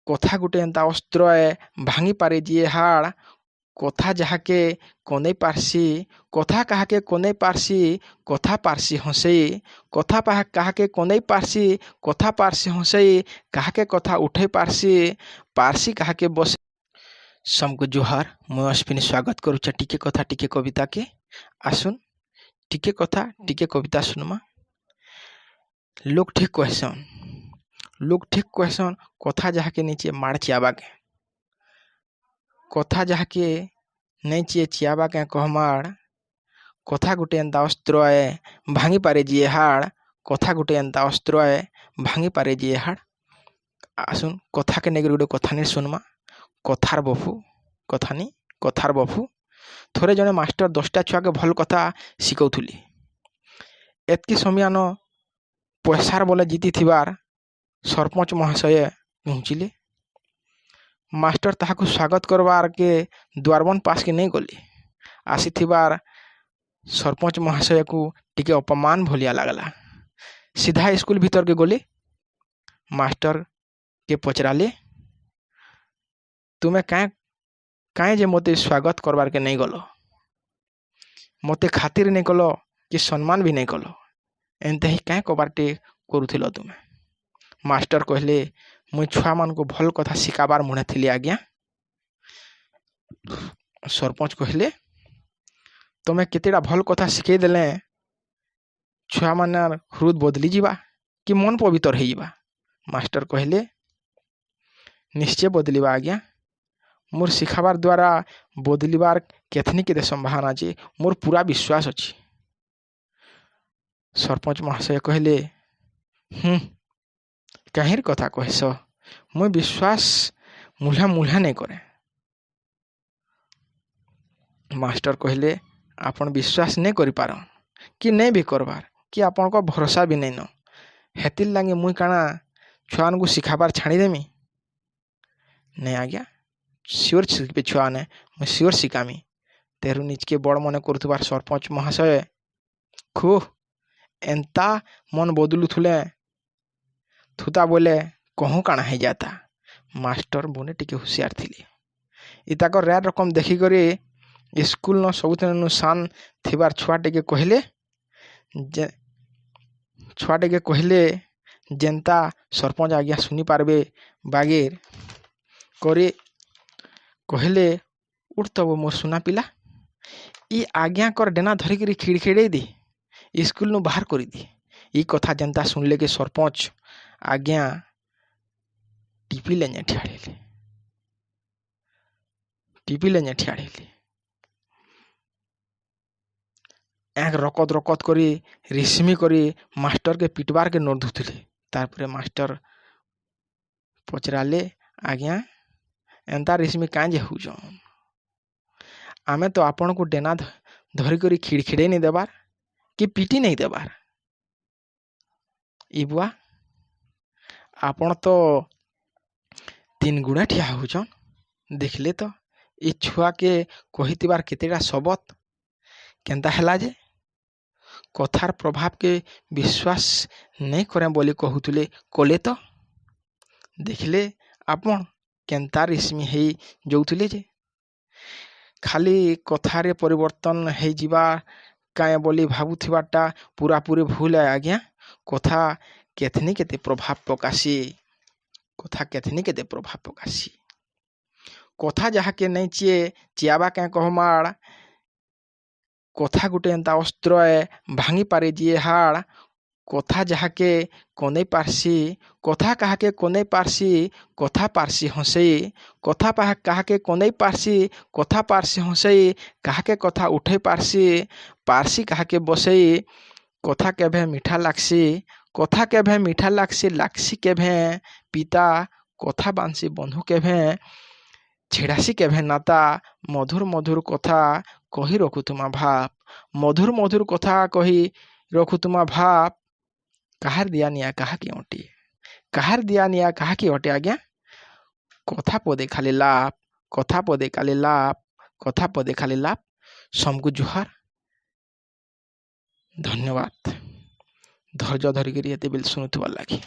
କଥା ଗୁଟେ ଏନ୍ତା ଅସ୍ତ୍ର ଏ, ଭାଙ୍ଗିପାରେ ଯିଏ ହାଡ଼। କଥା ଯାହାକେ କନ୍ଦେଇ ପାର୍ସି, କଥା କାହାକେ କନ୍ଦେଇ ପାର୍ସି, କଥା ପାର୍ସି ହସେଇ। କଥା କାହାକେ କନ୍ଦେଇ ପାର୍ସି, କଥା ପାର୍ସି ହସେଇ, କାହାକେ କଥା ଉଠେଇ ପାର୍ସି, ପାର୍ସି କାହାକେ ବସେଇ। ସମକୁ ଜୁହାର, ମୁଇଁ ଅଶ୍ବିନୀ ସ୍ୱାଗତ କରୁଛେ ଟିକେ କଥା ଟିକେ କବିତାକେ। ଆସୁନ୍, ଟିକେ କଥା ଟିକେ କବିତା ଶୁଣମା। ଲୋକ୍ ଠିକ୍ କହେସନ୍, ଲୋକ୍ ଠିକ୍ କହେସନ୍, କଥା ଯାହାକେ ନେଇଚେ ମାଡ଼ ଚିଆବାକେ, କଥା ଯାହାକେ ନେଇଚେ ଚିଆବାକେ କହମାଡ଼। କଥା ଗୁଟେ ଏନ୍ତା ଅସ୍ତ୍ର ଏ, ଭାଙ୍ଗିପାରେ ଯିଏ ହାଡ଼। କଥା ଗୁଟେ ଏନ୍ତା ଅସ୍ତ୍ର ଏ, ଭାଙ୍ଗିପାରେ ଯିଏ ହାଡ଼। ଆସୁନ୍, କଥାକେ ନେଇକରି ଗୁଟେ କଥାନୀ ଶୁଣମା। କଥାର ବଫୁ କଥାନୀ, କଥାର ବଫୁ। ଥରେ ଜଣେ ମାଷ୍ଟର 10ଟା ଛୁଆକେ ଭଲ୍ କଥା ଶିଖଉଥିଲେ। ଏତ୍କି ସମିଆନ ପଇସାର ବଲେ ଜିତିଥିବାର ସରପଞ୍ଚ ମହାଶୟ ପହଞ୍ଚିଲେ। ମାଷ୍ଟର ତାହାକୁ ସ୍ୱାଗତ କରବାର୍କେ ଦୁଆରବନ୍ ପାସ୍କେ ନେଇ ଗଲେ। ଆସିଥିବାର ସରପଞ୍ଚ ମହାଶୟକୁ ଟିକେ ଅପମାନ ଭଲିଆ ଲାଗ୍ଲା। ସିଧା ସ୍କୁଲ ଭିତରକେ ଗଲେ। ମାଷ୍ଟର କେ ପଚରାଲେ, ତୁମେ କାଁ କାଏଁ ଯେ ମୋତେ ସ୍ୱାଗତ କରବାର୍କେ ନେଇ ଗଲ? ମୋତେ ଖାତିର ନେଇ କଲ କି ସମ୍ମାନ ବି ନେଇ କଲ। ଏନ୍ତା ହିଁ କାଏଁ କବାରଟେ କରୁଥିଲ ତୁମେ? ମାଷ୍ଟର କହିଲେ, ମୁଇଁ ଛୁଆମାନଙ୍କୁ ଭଲ୍ କଥା ଶିଖାବାର୍ ମୁଣେ ଥିଲି ଆଜ୍ଞା। ସରପଞ୍ଚ କହିଲେ, ତମେ କେତେଟା ଭଲ୍ କଥା ଶିଖେଇ ଦେଲେ ଛୁଆମାନେ ହୃଦ୍ ବଦଲି ଯିବା କି ମନ ପବିତ୍ର ହେଇଯିବା? ମାଷ୍ଟର କହିଲେ, ନିଶ୍ଚୟ ବଦଲିବା ଆଜ୍ଞା। ମୋର୍ ଶିଖାବାର୍ ଦ୍ୱାରା ବଦଲିବାର୍ କେଥନି କେତେ ସମ୍ଭାବନା ଅଛି, ମୋର୍ ପୁରା ବିଶ୍ୱାସ ଅଛି। ସରପଞ୍ଚ ମହାଶୟ କହିଲେ, ହୁଁ, କାହିଁର୍ କଥା କହେସ? ମୁଇଁ ବିଶ୍ୱାସ ମୂଲ୍ହା ମୂଲ୍ହା ନାଇଁ କରେ। ମାଷ୍ଟର କହିଲେ, ଆପଣ ବିଶ୍ୱାସ ନାଇଁ କରିପାରନ୍ କି ନାଇଁ ବି କରବାର୍ କି ଆପଣଙ୍କ ଭରସା ବି ନାଇଁନ, ହେଥିର୍ ଲାଗି ମୁଇଁ କାଣା ଛୁଆମାନଙ୍କୁ ଶିଖାବାର୍ ଛାଡ଼ିଦେମି? ନାଇଁ ଆଜ୍ଞା, ସିଓର ଶିଖିବେ ଛୁଆମାନେ, ମୁଇଁ ସିଓର ଶିଖାମି। ତେରୁ ନିଜକେ ବଡ଼ ମନେ କରୁଥିବାର ସରପଞ୍ଚ ମହାଶୟ ଖୁବ୍ ଏନ୍ତା ମନ ବଦଲୁଥିଲେ ଥୁତା ବୋଇଲେ କହୁଁ କାଣା ହେଇଯାତା। ମାଷ୍ଟର ବୋନେ ଟିକେ ହୁସିଆର ଥିଲେ। ଇ ତାକର ରେୟାର ରକମ ଦେଖିକରି ସ୍କୁଲନ ସବୁଥିନୁ ସାନ୍ ଥିବାର ଛୁଆ ଟିକେ କହିଲେ ଯେ, ଛୁଆ ଟିକେ କହିଲେ ଯେନ୍ତା ସରପଞ୍ଚ ଆଜ୍ଞା ଶୁନି ପାରବେ ବାଗିର୍ କରି କହିଲେ, ଉଠ୍ ତ ମୋର୍ ସୁନା ପିଲା, ଇ ଆଜ୍ଞାଙ୍କର ଡେନା ଧରିକିରି ଖିଡ଼ଖିଡ଼େଇ ଦେ, ସ୍କୁଲନୁ ବାହାର କରିଦେ। ଇ କଥା ଯେନ୍ତା ଶୁଣିଲେ କି ସରପଞ୍ଚ ଆଜ୍ଞା ଟିପିଲେ ନେ ଠିଆଡ଼ିଲେ, ଟିପିଲେ ନେ ଠିଆଡ଼ିଲେ। ଏକ ରକତ ରକତ କରି ରିସ୍ମି କରି ମାଷ୍ଟରକେ ପିଟବାରକେ ନଧୁଥିଲେ। ତାପରେ ମାଷ୍ଟର ପଚରାଲେ, ଆଜ୍ଞା, ଏନ୍ତା ରିସ୍ମି କାଁ ଯେ ହଉଛନ୍? ଆମେ ତ ଆପଣଙ୍କୁ ଡେନା ଧରିକରି ଖିଡ଼ଖିଡ଼େଇ ନେଇ ଦେବାର୍ କି ପିଟି ନେଇ ଦେବାର୍। ଇ ବୁଆ, ଆପଣ ତ ତିନ୍ ଗୁଣା ଠିଆ ହଉଛନ୍। ଦେଖିଲେ ତ ଏ ଛୁଆକେ କହିଥିବାର କେତେଟା ଶବଦ କେନ୍ତା ହେଲା ଯେ କଥାର ପ୍ରଭାବକେ ବିଶ୍ୱାସ ନେଇ କରେ ବୋଲି କହୁଥିଲେ, କଲେ ତ। ଦେଖିଲେ ଆପଣ କେନ୍ତା ରିସ୍ମି ହେଇ ଯାଉଥିଲେ ଯେ ଖାଲି କଥାରେ ପରିବର୍ତ୍ତନ ହେଇଯିବା କାଏଁ ବୋଲି ଭାବୁଥିବାରଟା ପୁରାପୁରି ଭୁଲ ଆଜ୍ଞା। କଥା କେଥନି କେତେ ପ୍ରଭାବ ପକାସି, କଥା କେଥନି କେତେ ପ୍ରଭାବ ପକାସି। କଥା ଯାହାକେ ନେଇ ଚିଏ ଚିଆବା କାଏଁ କହମାଡ଼। କଥା ଗୁଟେ ଏନ୍ତା ଅସ୍ତ୍ର ଏ, ଭାଙ୍ଗିପାରେ ଯିଏ ହାଡ଼। କଥା ଯାହାକେ କନ୍ଦେଇ ପାର୍ସି, କଥା କାହାକେ କନ୍ଦେଇ ପାର୍ସି, କଥା ପାର୍ସି ହସେଇ। କଥା କାହାକେ କନ୍ଦେଇ ପାର୍ସି, କଥା ପାର୍ସି ହସେଇ, କାହାକେ କଥା ଉଠେଇ ପାର୍ସି, ପାର୍ସି କାହାକେ ବସେଇ। କଥା କେଭେ ମିଠା ଲାଗ୍ସି, କଥା କେଭେ ମିଠା ଲାଗ୍ସି, ଲାଗ୍ସି କେଭେ ପିତା। କଥା ବାନ୍ଧସି ବନ୍ଧୁ କେଭେ, ଛିଡ଼ାସି କେଭେ ନାତା। ମଧୁର ମଧୁର କଥା କହି ରଖୁଥୁମା ଭାବ, ମଧୁର ମଧୁର କଥା କହି ରଖୁଥୁମା ଭାବ। କାହାର ଦିଆ ନିଆ କାହାକି ଅଟେ, କାହାର ଦିଆ ନିଆ କାହାକି ଅଟେ ଆଜ୍ଞା? କଥା ପଦେ ଖାଲି ଲାଭ, କଥା ପଦେ ଖାଲି ଲାଭ, କଥା ପଦେ ଖାଲି ଲାଭ। ସମକୁ ଜୁହାର, ଧନ୍ୟବାଦ ଧୈର୍ଯ୍ୟ ଧରିକିରି ଏତେ ବେଲ୍ ଶୁଣୁଥିବାର୍ ଲାଗି।